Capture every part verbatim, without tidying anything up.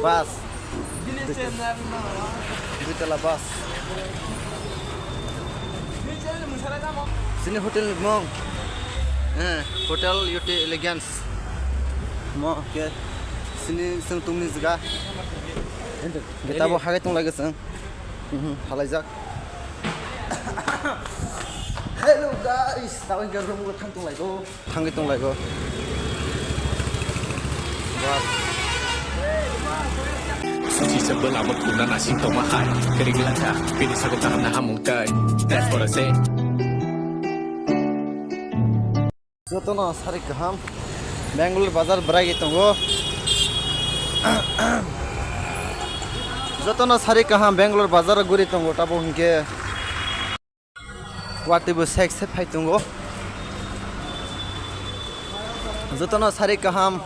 Bus. Dui tala bus. Sini hotel ni mung. Eh, Hotel U T Elegance. Mo ke sini seng tungni jaga. Kita bo hagai tong lagi seng. Mhm, halaijak. Hello guys, tawin ke room go thang tong lai go. Thangwi tong lai go. Bus. Suchi sebel abot kuna nasing toma hai. Kering lata, pini sago tahan na hamung tai. That's what I say. Jotono sari kaham. Bangalore bazar bwragi tongo. Jotono sari kaham Bangalore bazar guri tongo tabo hinkhe. Watwi bo sek sek phai tongo. Jotono sari kaham,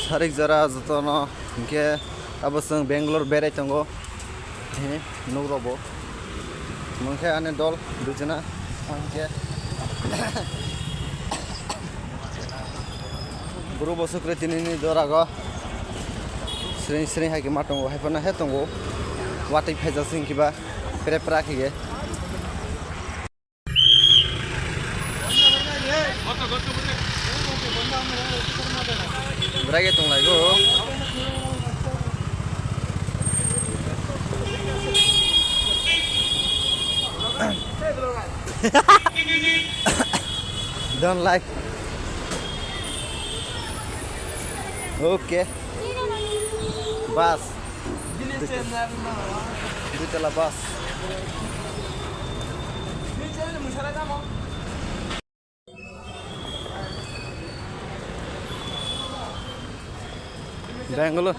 sari jora jotono hinkhe abo chwng Bangalore berai tongo. He, nugrokbo. Mungkhe ani dol duijona hinkhe. Buru bo sukre tinini dorago. Sring sring hai khe ma tongo, hai phano he tongo. Watwi phaijak sing kiba. Pre pra khe. Bwragi tong lai go. Don't like. Okay. Bus. Dui tala bus. Bangalore.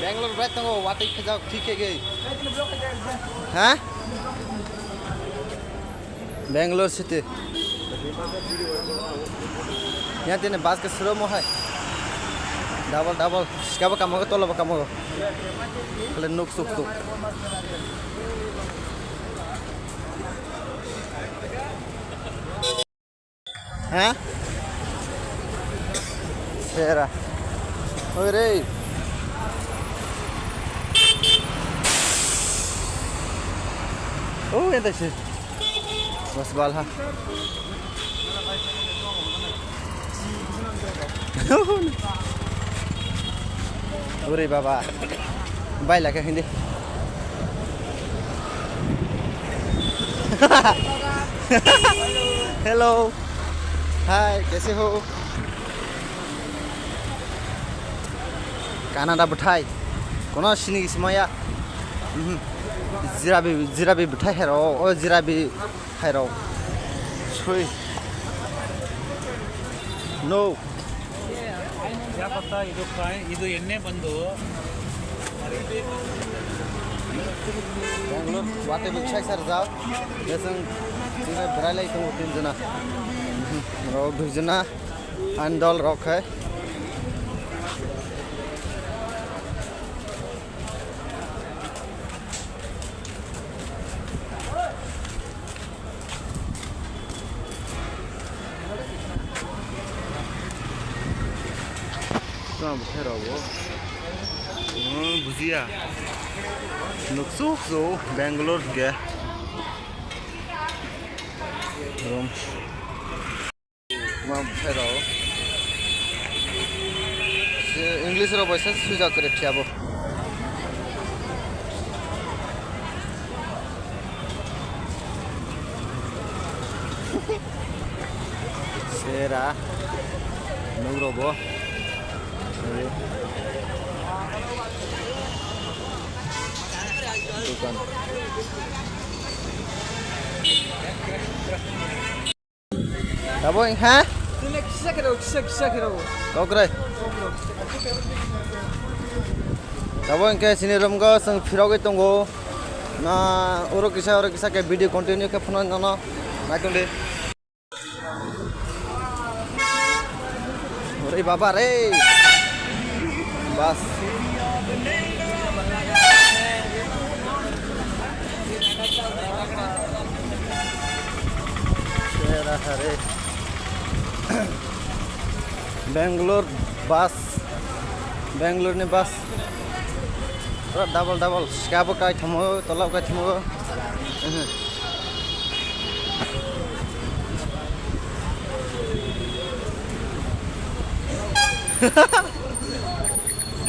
Bangalore bai tongo, watwi khajak, thik khe gei. Ha? Bangalore city. Yang tini bus ke suro mo hai. Double, double. Sikabo kamo ke, tolo bo kamo ke. Kale nuk suk suk. Ha? Sera. Oi re. Oh, ente sih. Mas balha. Ore baba. Bai lage hindi. Hello. Hi, kaise ho? Canada bwthai. Kono sini simaya. Mhm. Jirabi, jirabi bwthai hero. O jirabi. Hairok. Sui. No. क्या पता, ಇದು ಕಾಯಿ, ಇದು ಎಣ್ಣೆ ಬಂದು Bangalore, wate bwkhai sar jao. Beseng, tingkai berai lai tongo tin jona. Rok dui jona, andol rok hai. Tamo bwkhai rok bo. Hmm, bujiya. Nuksu su Bangalore ge. Room. Ma bwkhai rok. Se English rok bai se swijak kwrwi phiya bo. Sera. Nugro bo. Dukan. Tabo wngkha? Kisa, kisa, kisa, kisa. Kokrai. Tabo wngkha chini room go chwng phirogwi tongo. Na oro kisa, oro kisa khe video continue khe phano nono naitong di. Ore baba re. Bas. Sera hare. Bangalore bus, Bangalore ni bus. Pura double double, sikabo kaithamo, tolao kaithamo.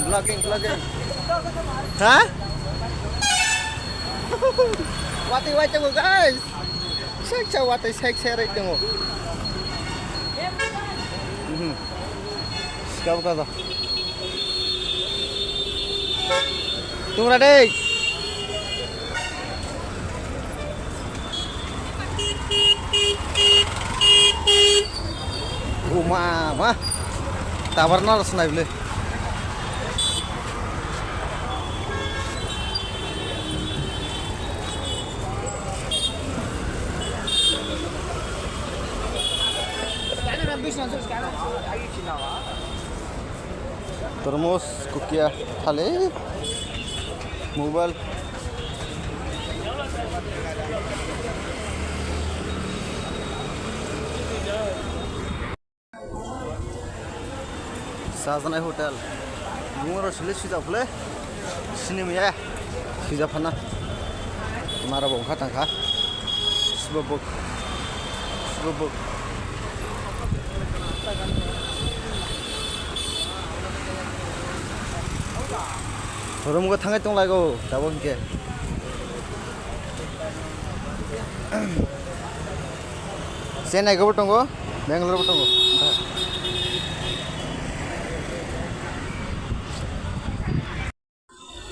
Vlogging, vlogging. Ha? Watwi wai tongo, guys. Sek sa watwi sek sek rai tongo. Mhm. Sikabo kaja. Tungra dei. O ma, ma. Tabar na rwsnai bwle. Tormos, kukia, thali, mobile. Sajanai hotel. Bungaro sili sijak phule. Sini maya. Sijak phana. Mara bongkha tangkha. Sibobok. Sibobok. Room go thangai tong lai go. Tabok hingke. Chennai go bo tongo, Bangalore bo tongo.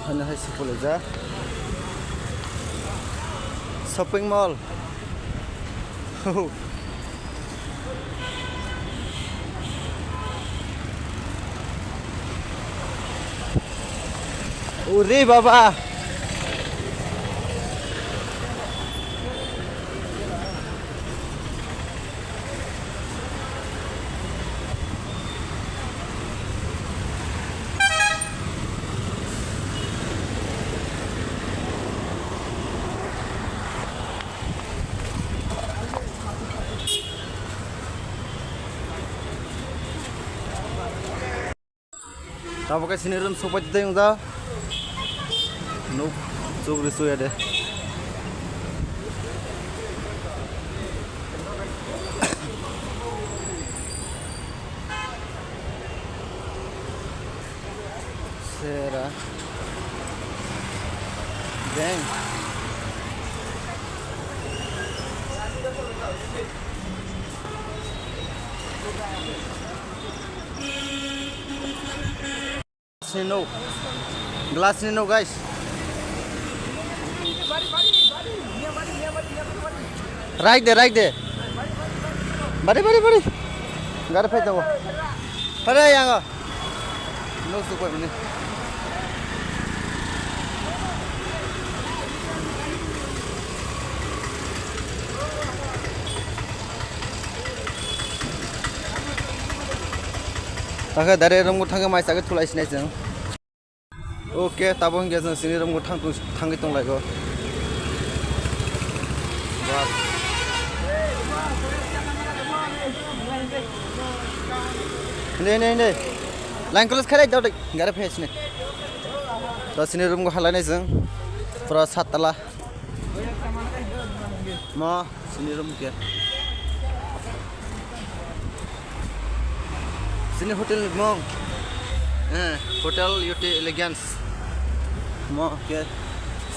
Hano hai sipole ja. Shopping mall. Uri baba. Tabok khe sini room sokpai tei wngda. Nuk chuk ri chuya de. Sera. Bang. Glass ni no. Glass ni no, guys. Right de, right de. Bari, bari, bari. Gari phai tongo. Pare yango. No super ni. Takhe dare room go thangkhe mai chagwi thulai sinai chwng. Okay, tabok hingkhe chwng sini room go thang, thangwi tong lai go. Hindi, hindi, hindi. Line close khailai dao, gari phai sini. To sini room go halai nai chwng. Pura sat tala. Mo. Sini room khe. Sini hotel ni mung. Eh, Hotel U T Elegance. Mo khe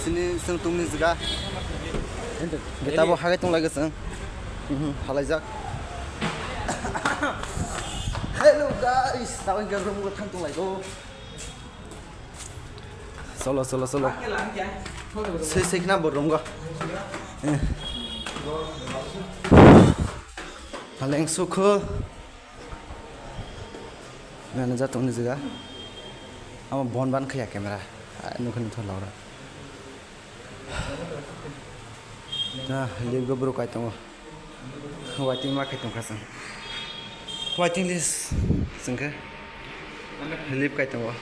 sini chwng tongni jaga. Gita bo hagai tong lai chwng. Mhm, halaijak. Hello guys, tabok hingkhe room go thang tong lai go. Cholo, cholo, cholo. Sei, sei khna bo room go. Eh. Haleng sukho. Nana jatong ni jaga. Amo bon ban khaya camera. Ah, nukhe nukhe laura. Ta, lift go bro kai tongo. Waiting ma khai tongkha chwng. Waiting list chwngkhe. Lift kai tongo.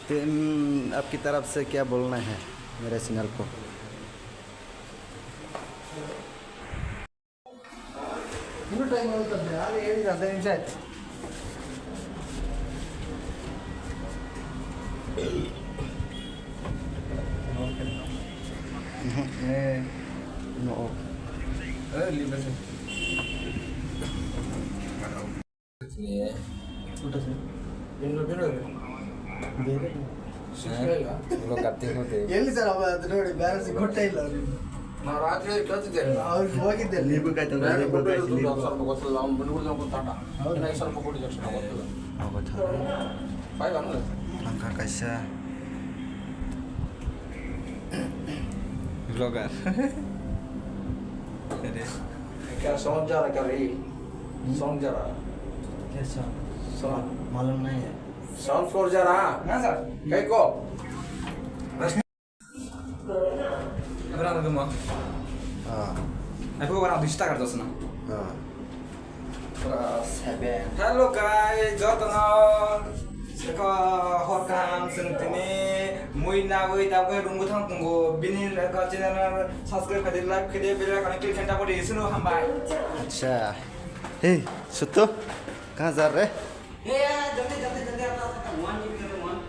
Te, mm, आपकी तरफ से क्या बोलना है मेरे channel को? Eh, no. Eh, leave it. Lo cutting hote. ಎಲ್ಲಿ ಸರ್ ಅವ ಅದ್ರ ನೋಡಿ ಬ್ಯಾಲೆನ್ಸ್ ಕೊಟ್ಟೇ ಇಲ್ಲ ಅವ್ರು. ನಾವು ರಾತ್ರಿ ಕಳ್ತಿದ್ದೇವೆ. ಅವ್ರು ಹೋಗಿದ್ದೆ. ನೀವು ಕಾಯ್ತು, ನೀವು ಕಾಯ್ತು, ನೀವು. Sorry, ಗೊತ್ತಿಲ್ಲ. ಅವ್ನು ಬಂದು ಬಿಡ್ತಾನೆ ಗೊತ್ತಾಟ. ಹೌದು. ಇನ್ನು ಐದು ಸಾವಿರ ರೂಪಾಯಿ ಕೊಡಿ, ತಕ್ಷಣ ಗೊತ್ತಿಲ್ಲ. Thangkha kaisa vlogger. Kya sound ja raha kya re? Sound ja raha. Kya sound? Sound. मालूम नहीं है। Sound floor ja raha? Na sir. Kay ko? Berang rumah. Ah. Aku orang di Star Kartasna. Ah. Class seven. Hello guys, jotono. Seko hor kaham, chwng tini mui nagwi tabukhe room bwthang tongo. Bini channel subscribe khaidi, like khaidi, bell icon click khaidi, tabuk di sunu hambai. Acha. Hey, Sutto, kahan ja rahe? Hey, jaldi, jaldi, jaldi, ata, ata, one minute, one.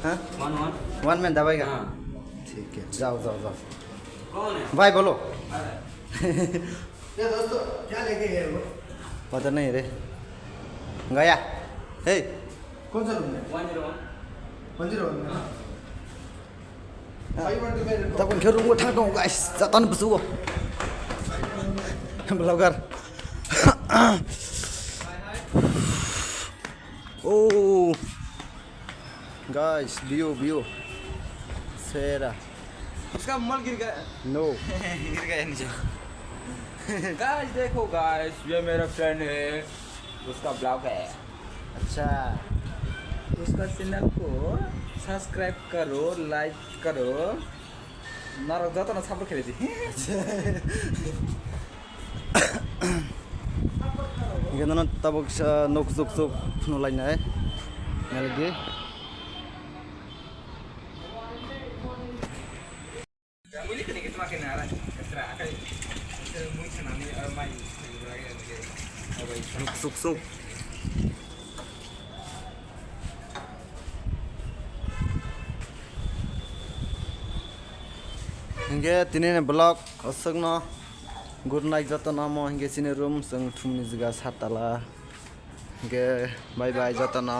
Huh? One, one. One man dabai ka? हाँ। ठीक है, जाओ, जाओ, जाओ। कौन है? भाई बोलो। अरे। ये दोस्तों, क्या लेके गए वो? पता नहीं रे। गया। हे। कौन सा रूम है? One zero one। One zero one में? हाँ। Five one two five। Tabuk khe room o thang tongo, guys. Jatani bwswgo. Vlogger. Oh. Guys, view, view. Sera। उसका मल गिर गया। No। गिर गया नीचे। Guys, देखो guys, ये मेरा friend है, उसका vlog है। अच्छा। उसका channel को subscribe करो, like करो। Narok jotono support khlai di। Hingke nono tabuk sa nok chuk chuk phunuk lainai. Naldi. Nok chuk chuk. Hingke tini ni vlog aswkno. Good night jotono, omo hingke chini room, chwng thumni jaga sat tala. Hingke bye bye jotono.